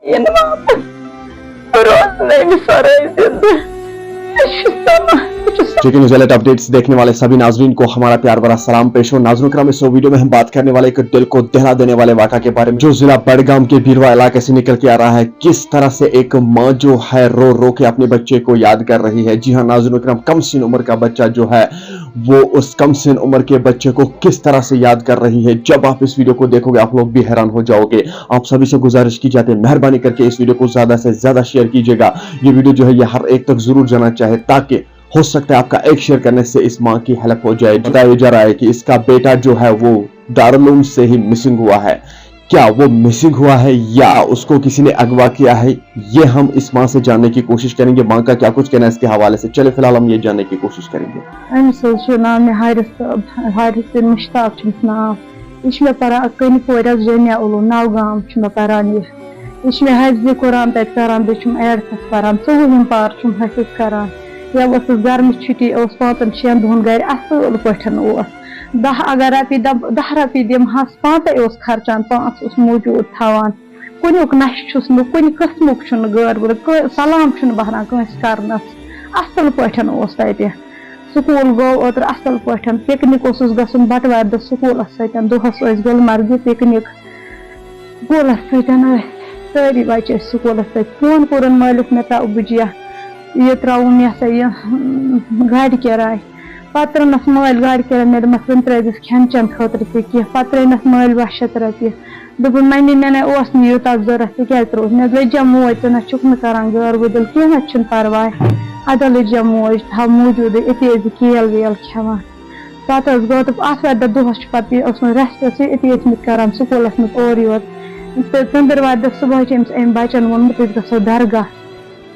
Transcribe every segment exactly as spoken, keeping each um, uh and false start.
یِنہٕ واپس، بہٕ روزٕ نہٕ أمِس ورٲے زِندٕ۔ مےٚ چھُ سَمان، مےٚ چھُ سَمان۔ چیکنگ زیلٹ اپڈیٹس دیکھنے والے سبھی ناظرین کو ہمارا پیار بھرا سلام پیش ہو۔ ناظرین کرام، اس ویڈیو میں ہم بات کرنے والے ایک دل کو دہلا دینے والے واقعہ کے بارے میں، جو ضلع بڑگام کے بیروا علاقے سے نکل کے آ رہا ہے۔ کس طرح سے ایک ماں جو ہے رو رو کے اپنے بچے کو یاد کر رہی ہے۔ جی ہاں ناظرین کرام، کم سن عمر کا بچہ جو ہے وہ اس کم سن عمر کے بچے کو کس طرح سے یاد کر رہی ہے۔ جب آپ اس ویڈیو کو دیکھو گے آپ لوگ بھی حیران ہو جاؤ گے۔ آپ سبھی سے گزارش کی جاتی ہے، مہربانی کر کے اس ویڈیو کو زیادہ سے زیادہ شیئر کیجیے گا۔ یہ ویڈیو جو ہے یہ ہر ایک تک ضرور جانا چاہے، تاکہ ہو سکتا ہے آپ کا ایک شیئر کرنے سے اس ماں کی ہیلپ ہو جائے۔ بتایا جا رہا ہے کہ اس کا بیٹا جو ہے وہ دارالعلوم سے ہی مسنگ ہوا ہے۔ کیا وہ مسنگ ہوا ہے یا اس کو کسی نے اغوا کیا ہے، یہ ہم اس ماں سے جاننے کی کوشش کریں گے، ماں کا کیا کچھ کہنا ہے اس کے حوالے سے۔ چلے فی الحال ہم یہ جاننے کی کوشش کریں گے۔ أمِس حظ چھُ ناو مےٚ حارث صٲب، حارث بن مشتاق چھُ أمِس ناو۔ یہِ چھُ مےٚ پَران کٔنہِ کورِ حظ، جمیا علوم، نوگام چھُ مےٚ پَران یہِ۔ یہِ چھُ مےٚ حفظِ قرآن تَتہِ کَران، بیٚیہِ چھُم ایٹتھَس پَران، ژوٚوُہِم پار چھُم حٲفظ کَران۔ یا ٲسٕس گرمٕچ چھُٹی، اوس پانٛژَن شٮ۪ن دۄہَن گرِ اَصٕل پٲٹھۍ اوس۔ دَہ اگر رۄپیہِ دَب-، دَہ رۄپیہِ دِمہٕ ہَس، پانٛژَے اوس خرچان، پانٛژھ اوس موٗجوٗد تھاوان۔ کُنیُک نَشہِ چھُس نہٕ، کُنہِ قٕسمُک چھُنہٕ غٲر بہٕ، کٲ-، سلام چھُنہٕ بہران کٲنٛسہِ کرنَس۔ اَصٕل پٲٹھۍ اوس تَتہِ۔ سکوٗل گوٚو اوترٕ اَصٕل پٲٹھۍ۔ پِکنِک اوسُس گژھُن بَٹوارِ دۄہ سکوٗلَس سۭتۍ۔ دۄہَس ٲسۍ گُلمرگہِ پِکنِک۔ سکوٗلَس سۭتۍ ٲسۍ سٲری بَچہٕ ٲسۍ سکوٗلَس سۭتۍ۔ فون کوٚرُن مٲلِس مےٚ، ترٛاو بہٕ جِیا، یہِ ترٛاوُن مےٚ ہسا یہِ، اۭں، گاڑِ کِراے۔ پَتہٕ ترٛٲونَس مٲلۍ گاڑِ کِراے، مےٚ دوٚپمَس، "وۄنۍ ترٛٲوزٮ۪س کھٮ۪ن چٮ۪ن خٲطرٕ تہِ کینٛہہ۔" پَتہٕ ترٛٲونَس مٲلۍ وُہ شیٚتھ رۄپیہِ۔ دوٚپُن، "ممی، مےٚ نے اوس نہٕ یوٗتاہ ضوٚرَتھ، ژٕ کیٛازِ ترٛووُتھ؟" مےٚ دوٚپ، "لٔج جا موج، ژٕ نہ چھُکھ نہٕ کران غٲر وُدُل، کینٛہہ نہ چھُنہٕ پرواے۔ اَدٕ لٔج جا موج، تھاو موٗجوٗدٕے، أتی ٲسۍ زِ کیل ویل کھٮ۪وان۔" پَتہٕ حظ گوٚو، دوٚپ، آتھوارِ دۄہ دۄہَس چھُ پَتہٕ یہِ اوسمُت ریسٹَسٕے، أتی ٲسمٕتۍ کران سکوٗلَس منٛز اورٕ یور۔ تہٕ ژٔنٛدٕروارِ دۄہ صُبحٲے چھِ أمِس أمۍ بَچَن ووٚنمُت، "أسۍ گژھو درگاہ۔"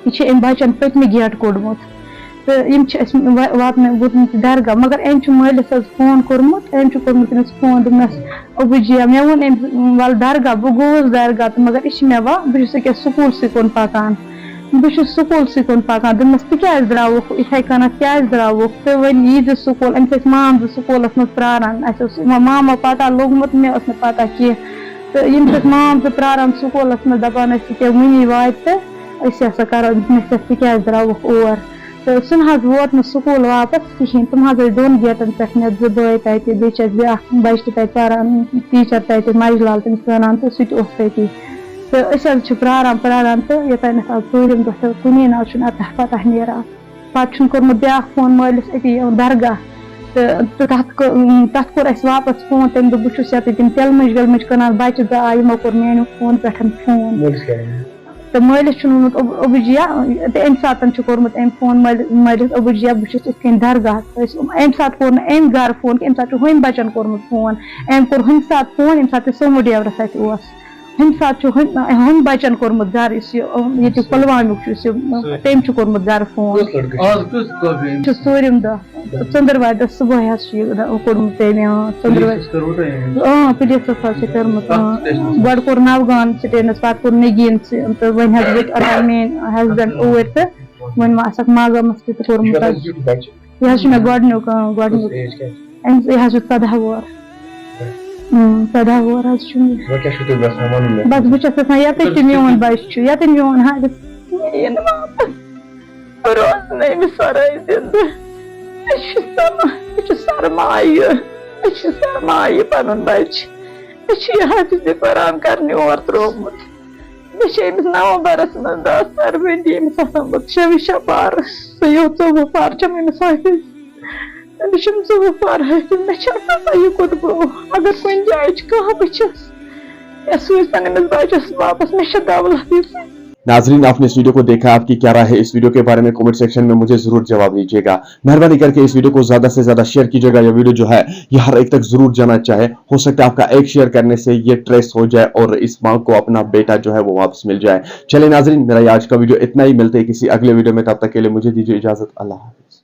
یہِ چھُ أمۍ بَچَن پٔتمہِ گیٹہٕ کوٚڑمُت۔ تہٕ یِم چھِ اَسہِ وا-، واتنٲومٕتۍ درگاہ، مگر أمۍ چھُ مٲلِس حظ فون کوٚرمُت، أمۍ چھُ کوٚرمُت أمِس فون، دوٚپنَس، "ابوٗ جِیا، مےٚ ووٚن أمۍ، وَلہٕ درگاہ، بہٕ گوٚوُس درگاہ، تہٕ مگر یہِ چھِ مےٚ وا-، بہٕ چھُس أکیٛاہ سکوٗلسٕے کُن پَکان، بہٕ چھُس سکوٗلسٕے کُن پَکان۔" دوٚپنَس، "ژٕ کیٛازِ درٛاوُکھ یِتھَے کٔنَتھ، کیٛازِ درٛاوُکھ؟ تہٕ وۄنۍ یی زِ سکوٗل۔" أمِس ٲسۍ مام زٕ سکوٗلَس منٛز پرٛاران، اَسہِ اوس ما-، ماما پَتہ لوٚگمُت، مےٚ ٲس نہٕ پَتہ کینٛہہ۔ تہٕ یِم چھِ اَسہِ مام زٕ پرٛاران سکوٗلَس منٛز، دَپان ٲسۍ، "ییٚکیٛاہ وٕنی واتہِ تہٕ أسۍ ہسا کَرو أمِس نصیحت، ژٕ کیٛازِ درٛاوُکھ اور؟" تہٕ سُہ نہ حظ ووت نہٕ سکوٗل واپَس کِہیٖنۍ۔ تِم حظ ٲسۍ دۄن گیٹَن پٮ۪ٹھ مےٚ زٕ بٲے تَتہِ، بیٚیہِ چھِ اَسہِ بیٛاکھ بَچہِ تہِ تَتہِ پَران، ٹیٖچَر تَتہِ مَجہِ لال تٔمِس وَنان، تہٕ سُہ تہِ اوس تَتی۔ تہٕ أسۍ حظ چھِ پرٛاران پرٛاران تہٕ یوٚتانٮ۪تھ آز ژوٗرِم دۄہ چھُ، کُنی نہ حظ چھُنہٕ اَتھ پَتہ نیران۔ پَتہٕ چھُن کوٚرمُت بیٛاکھ فون مٲلِس أتی درگاہ، تہٕ، تہٕ تَتھ کٔر، تَتھ کوٚر اَسہِ واپَس فون۔ تٔمۍ دوٚپ، "بہٕ چھُس یَتھ یِم تِلہٕ مٔنٛجۍ وِلہٕ مٔنٛجۍ کٕنان، بَچہٕ زٕ آے، یِمو کوٚر میٛانہِ فون پٮ۪ٹھ فون۔" مٲلِس کیٛاہ وَنان؟ تہٕ مٲلِس چھُن ووٚنمُت، "اب-، ابوٗ جِیا"، تہٕ اَمہِ ساتہٕ چھُ کوٚرمُت أمۍ فون مٲلِس، مٲلِس، "ابوٗ جِیا، بہٕ چھُس یِتھ کٔنۍ درگاہ۔" أسۍ، اَمہِ ساتہٕ کوٚر نہٕ أمۍ گَرٕ فون کینٛہہ، اَمہِ ساتہٕ چھُ ہُمۍ بَچَن کوٚرمُت فون۔ أمۍ کوٚر ہُمہِ ساتہٕ فون، ییٚمہِ ساتہٕ یہِ سومو ڈیورَس اَتہِ اوس۔ ہُمہِ ساتہٕ چھُ ہُمہِ، ہُمہِ بَچَن کوٚرمُت گَرٕ، یُس یہِ، ییٚتیُک پُلوامیُک چھُ، یُس یہِ، تٔمۍ چھُ کوٚرمُت گَرٕ فون۔ کُس لٔڑکہٕ چھُ؟ آز کُس دۄہ گٔے؟ چھُ ژوٗرِم دۄہ، ژٔنٛدٕروارِ دۄہ صُبحٲے حظ چھُ یہِ کوٚرمُت تٔمۍ، آ، ژٔنٛدٕروارِ۔ پُلیٖسَس کٔروٕ تۄہہِ؟ آ، پُلیٖسَس حظ چھِ کٔرمٕژ، آ۔ کَتھ سٹیشنَس؟ گۄڈٕ کوٚر نَوگام سٹیشنَس، پَتہٕ کوٚر نگیٖن سۭتۍ، تہٕ وۄنۍ حظ وٲتۍ اوٚتام میٛٲنۍ ہسبنٛڈ اوٗرۍ تہٕ وۄنۍ ما آسَکھ ماگامَس تہِ تہِ کوٚرمُت یہِ کَتہِ حظ۔ حظ چھُ بَچہِ؟ یہِ حظ چھُ مےٚ گۄڈٕنیُک، آ، گۄڈٕنیُک۔ کُس ایج کیٛاہ چھِ؟ أمِس، یہِ حظ چھُ ژۄداہ وُہُر۔ اۭں، ژۄداہ وُہُر حظ چھُ مےٚ۔ وۄنۍ کیٛاہ چھُو تُہۍ یَژھان وَنُن مےٚ؟ بَس، بہٕ چھَس یَژھان یَتٕتھۍ تہِ میون بَچہِ چھُ، یَتٕتھۍ میون حارِث یِیِن واپَس۔ بہٕ روزٕ نہٕ أمِس وَرٲے زِندٕ۔ مےٚ چھُ سَما-، مےٚ چھُ سَرمایہِ، مےٚ چھُ سَرمایہِ پَنُن بَچہِ۔ مےٚ چھُ یہِ حٲفِظِ قرآن کَرنہِ اور ترٛوومُت۔ مےٚ چھِ أمِس نومبرس منٛز دَہ سَروٕنۍ تہِ أمِس آسان گوٚمُت شیٚے شےٚ پارٕ۔ سُہ یوت ژوٚوُہ پارٕ چھَم أمِس حٲفِظ۔ أمِس چھِم ژوٚوُہ پارٕ حٲفِظ۔ مےٚ چھِ آسان پَے یہِ کوٚت گوٚو۔ اگر کُنہِ جایہِ چھِ کانٛہہ وٕچھَس، یا سوٗزتَن أمِس بَچَس واپَس۔ مےٚ چھےٚ دولت یِژھ۔ ناظرین، آپ نے اس ویڈیو کو دیکھا، آپ کی کیا رائے ہے اس ویڈیو کے بارے میں؟ کمنٹ سیکشن میں مجھے ضرور جواب دیجیے گا۔ مہربانی کر کے اس ویڈیو کو زیادہ سے زیادہ شیئر کیجیے گا۔ یہ ویڈیو جو ہے، یہ ہر ایک تک ضرور جانا چاہے۔ ہو سکتا ہے آپ کا ایک شیئر کرنے سے یہ ٹریس ہو جائے اور اس ماں کو اپنا بیٹا جو ہے، وہ واپس مل جائے۔ چلے ناظرین، میرا یہ آج کا ویڈیو اتنا ہی۔ ملتے ہیں کسی اگلے ویڈیو میں، تب تک کے لیے مجھے دیجیے اجازت۔ اللہ حافظ۔